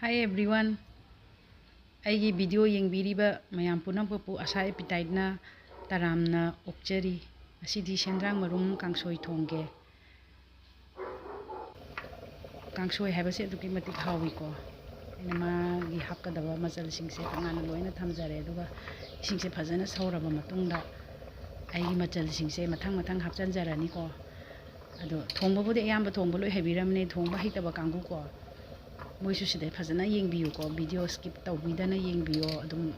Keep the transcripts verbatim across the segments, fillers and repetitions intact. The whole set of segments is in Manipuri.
Hi everyone, ꯑꯩꯒꯤ video ꯌꯦꯡꯕꯤꯔꯤꯕ ꯃꯌꯥꯝ ꯄꯨꯝꯅꯃꯛꯄꯨ ꯑꯁꯥ ꯑꯦꯄꯤꯇꯥꯏꯠꯅ ꯇꯔꯥꯝꯅ ꯑꯣꯛꯆꯔꯤ꯫ ꯉꯁꯤꯗꯤ ꯁꯦꯟꯗ꯭ꯔꯥꯡ ꯃꯔꯨꯝ ꯀꯥꯡꯁꯣꯏ ꯊꯣꯡꯒꯦ꯫ ꯀꯥꯡꯁꯣꯏ ꯍꯥꯏꯕꯁꯦ ꯑꯗꯨꯛꯀꯤ ꯃꯇꯤꯛ ꯍꯥꯎꯏꯀꯣ꯫ ꯑꯩꯅ ꯃꯥꯒꯤ ꯍꯥꯞꯀꯗꯕ ꯃꯆꯜꯁꯤꯡꯁꯦ ꯇꯣꯉꯥꯟꯅ ꯂꯣꯏꯅ ꯊꯝꯖꯔꯦ, ꯑꯗꯨꯒ ꯏꯁꯤꯡꯁꯦ ꯐꯖꯅ ꯁꯧꯔꯕ ꯃꯇꯨꯡꯗ ꯑꯩꯒꯤ ꯃꯆꯜꯁꯤꯡꯁꯦ ꯃꯊꯪ ꯃꯊꯪ ꯍꯥꯞꯆꯤꯟꯖꯔꯅꯤꯀꯣ꯫ ꯑꯗꯣ ꯊꯣꯡꯕꯕꯨꯗꯤ ꯑꯌꯥꯝꯕ ꯊꯣꯡꯕ ꯂꯣꯏ ꯍꯩꯕꯤꯔꯝꯅꯦ, ꯊꯣꯡꯕ ꯍꯩꯇꯕ ꯀꯥꯡꯕꯨꯀꯣ, ꯃꯣꯏꯁꯨ ꯁꯤꯗ ꯐꯖꯅ ꯌꯦꯡꯕꯤꯌꯨꯀꯣ, video skip ꯇꯧꯕꯤꯗꯅ ꯌꯦꯡꯕꯤꯌꯣ꯫ ꯑꯗꯨꯝ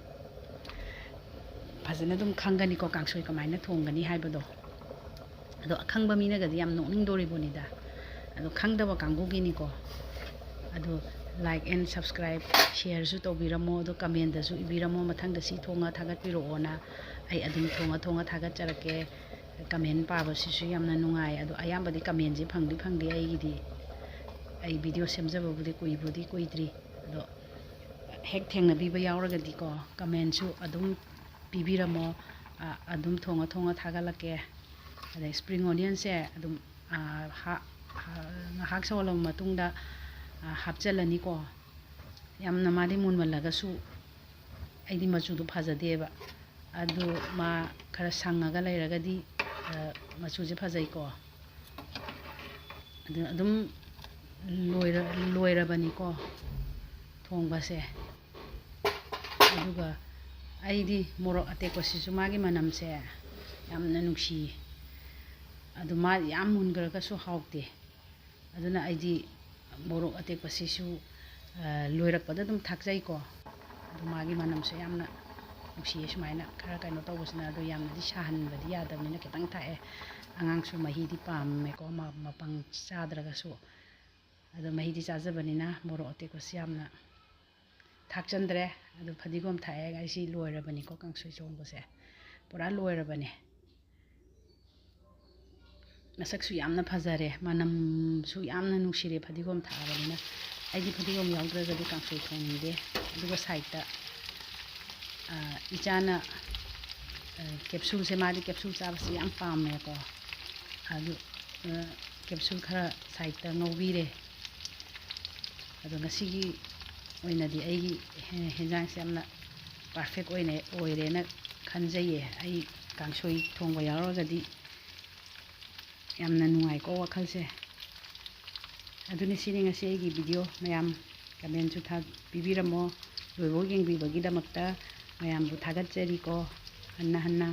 ꯐꯖꯅ ꯑꯗꯨꯝ ꯈꯪꯒꯅꯤꯀꯣ ꯀꯥꯡꯁꯣꯏ ꯀꯃꯥꯏꯅ ꯊꯣꯡꯒꯅꯤ ꯍꯥꯏꯕꯗꯣ꯫ ꯑꯗꯣ ꯑꯈꯪꯕ ꯃꯤꯅꯒꯗꯤ ꯌꯥꯝ ꯅꯣꯛꯅꯤꯡꯗꯣꯔꯤꯕꯣꯅꯤꯗ꯫ ꯑꯗꯣ ꯈꯪꯗꯕ ꯀꯥꯡꯕꯨꯒꯤꯅꯤꯀꯣ꯫ ꯑꯗꯣ like and subscribe, shareꯁꯨ ꯇꯧꯕꯤꯔꯝꯃꯣ, ꯑꯗꯣ commentꯗꯁꯨ ꯏꯕꯤꯔꯝꯃꯣ, ꯃꯊꯪꯗ ꯁꯤ ꯊꯣꯡꯉ ꯊꯥꯒꯠꯄꯤꯔꯛꯑꯣꯅ꯫ ꯑꯩ ꯑꯗꯨꯝ ꯊꯣꯡꯉ ꯊꯣꯡꯉ ꯊꯥꯒꯠꯆꯔꯛꯀꯦ꯫ Comment ꯄꯥꯕꯁꯤꯁꯨ ꯌꯥꯝꯅ ꯅꯨꯡꯉꯥꯏ꯫ ꯑꯗꯣ ꯑꯌꯥꯝꯕꯗꯤ commentꯁꯦ ꯐꯪꯗꯤ ꯐꯪꯗꯦ ꯑꯩꯒꯤꯗꯤ꯫ ꯑꯩ video ꯁꯦꯝꯖꯕꯕꯨꯗꯤ ꯀꯨꯏꯕꯨꯗꯤ ꯀꯨꯏꯗ꯭ꯔꯤ꯫ ꯑꯗꯣ ꯍꯦꯛ ꯊꯦꯡꯅꯕꯤꯕ ꯌꯥꯎꯔꯒꯗꯤꯀꯣ, commentꯁꯨ ꯑꯗꯨꯝ ꯄꯤꯕꯤꯔꯝꯃꯣ꯫ ꯑ, ꯑꯗꯨꯝ ꯊꯣꯡꯉ ꯊꯣꯡꯉ ꯊꯥꯒꯠꯂꯛꯀꯦ꯫ ꯑꯗꯩ spring onionꯁꯦ ꯑꯗꯨꯝ, ꯑ, ꯍꯥ-, ꯍꯥ-, ꯉꯥꯏꯍꯥꯛ ꯁꯧꯍꯜꯂꯕ ꯃꯇꯨꯡꯗ, ꯑ, ꯍꯥꯞꯆꯤꯜꯂꯅꯤꯀꯣ꯫ ꯌꯥꯝꯅ ꯃꯥꯗꯤ ꯃꯨꯟꯃꯜꯂꯒꯁꯨ ꯑꯩꯗꯤ ꯃꯆꯨꯗꯣ ꯐꯖꯗꯦꯕ꯫ ꯑꯗꯨ ꯃꯥ ꯈꯔ ꯁꯪꯉꯒ ꯂꯩꯔꯒꯗꯤ, ꯑ, ꯃꯆꯨꯁꯦ ꯐꯖꯩꯀꯣ꯫ ꯑꯗꯨ ꯑꯗꯨꯝ ꯂꯣꯏꯔ-, ꯂꯣꯏꯔꯕꯅꯤꯀꯣ ꯊꯣꯡꯕꯁꯦ꯫ ꯑꯗꯨꯒ ꯑꯩꯗꯤ ꯃꯣꯔꯣꯛ ꯑꯇꯦꯛꯄꯁꯤꯁꯨ ꯃꯥꯒꯤ ꯃꯅꯝꯁꯦ ꯌꯥꯝꯅ ꯅꯨꯡꯁꯤꯌꯦ꯫ ꯑꯗꯨ ꯃꯥ ꯌꯥꯝ ꯃꯨꯟꯈ꯭ꯔꯒꯁꯨ ꯍꯥꯎꯇꯦ꯫ ꯑꯗꯨꯅ ꯑꯩꯗꯤ ꯃꯣꯔꯣꯛ ꯑꯇꯦꯛꯄꯁꯤꯁꯨ, ꯑ, ꯂꯣꯏꯔꯛꯄꯗ ꯑꯗꯨꯝ ꯊꯥꯛꯆꯩꯀꯣ꯫ ꯑꯗꯨ ꯃꯥꯒꯤ ꯃꯅꯝꯁꯦ ꯌꯥꯝꯅ ꯅꯨꯡꯁꯤꯌꯦ꯫ ꯁꯨꯃꯥꯏꯅ ꯈꯔ ꯀꯩꯅꯣ ꯇꯧꯕꯁꯤꯅ꯫ ꯑꯗꯣ ꯌꯥꯝꯅꯗꯤ ꯁꯥꯍꯟꯕꯗꯤ ꯌꯥꯗꯕꯅꯤꯅ ꯈꯤꯇꯪ ꯊꯥꯛꯑꯦ꯫ ꯑꯉꯥꯡꯁꯨ ꯃꯍꯤꯗꯤ ꯄꯥꯝꯃꯦꯀꯣ, ꯃ-, ꯃꯄꯪ ꯆꯥꯗ꯭ꯔꯒꯁꯨ꯫ ꯑꯗꯣ ꯃꯍꯤꯗꯤ ꯆꯥꯖꯕꯅꯤꯅ ꯃꯣꯔꯣꯛ ꯑꯇꯦꯛꯄꯁꯤ ꯌꯥꯝꯅ ꯊꯥꯛꯆꯟꯗ꯭ꯔꯦ꯫ ꯑꯗꯨ ꯐꯗꯤꯒꯣꯝ ꯊꯥꯛꯑꯦ꯫ ꯑꯩꯁꯤ ꯂꯣꯏꯔꯕꯅꯤꯀꯣ, ꯀꯥꯡꯁꯣꯏ ꯊꯣꯡꯕꯁꯦ ꯄꯨꯔꯥ ꯂꯣꯏꯔꯕꯅꯦ꯫ ꯃꯁꯛꯁꯨ ꯌꯥꯝꯅ ꯐꯖꯔꯦ, ꯃꯅꯝꯁꯨ ꯌꯥꯝꯅ ꯅꯨꯡꯁꯤꯔꯦ ꯐꯗꯤꯒꯣꯝ ꯊꯥꯛꯑꯕꯅꯤꯅ꯫ ꯑꯩꯗꯤ ꯐꯗꯤꯒꯣꯝ ꯌꯥꯎꯗ꯭ꯔꯒꯗꯤ ꯀꯥꯡꯁꯣꯏ ꯊꯣꯡꯅꯤꯡꯗꯦ꯫ ꯑꯗꯨꯒ sideꯇ, ꯑ, ꯏꯆꯥꯅ, ꯑ, capsuleꯁꯦ, ꯃꯥꯗꯤ capsule ꯆꯥꯕꯁꯦ ꯌꯥꯝ ꯄꯥꯝꯃꯦꯀꯣ꯫ ꯑꯗꯨ, ꯑ, capsule ꯈꯔ sideꯇ ꯉꯧꯕꯤꯔꯦ꯫ ꯑꯗꯣ ꯉꯁꯤꯒꯤ ꯑꯣꯏꯅꯗꯤ ꯑꯩꯒꯤ ꯍꯦꯟꯖꯥꯡꯁꯦ ꯌꯥꯝꯅ perfect ꯑꯣꯏꯅ ꯑꯣꯏꯔꯦꯅ ꯈꯟꯖꯩꯌꯦ꯫ ꯑꯩ ꯀꯥꯡꯁꯣꯏ ꯊꯣꯡꯕ ꯌꯥꯎꯔꯒꯗꯤ ꯌꯥꯝꯅ ꯅꯨꯡꯉꯥꯏꯀꯣ ꯋꯥꯈꯜꯁꯦ꯫ ꯑꯗꯨꯅ ꯁꯤꯅꯤ ꯉꯁꯤ ꯑꯩꯒꯤ video꯫ ꯃꯌꯥꯝ commentꯁꯨ ꯊꯥ-, ꯄꯤꯕꯤꯔꯝꯃꯣ꯫ ꯂꯣꯏꯕꯧ ꯌꯦꯡꯕꯤꯕꯒꯤꯗꯃꯛꯇ ꯃꯌꯥꯝꯕꯨ ꯊꯥꯒꯠꯆꯔꯤꯀꯣ꯫ ꯍꯟꯅ ꯍꯟꯅ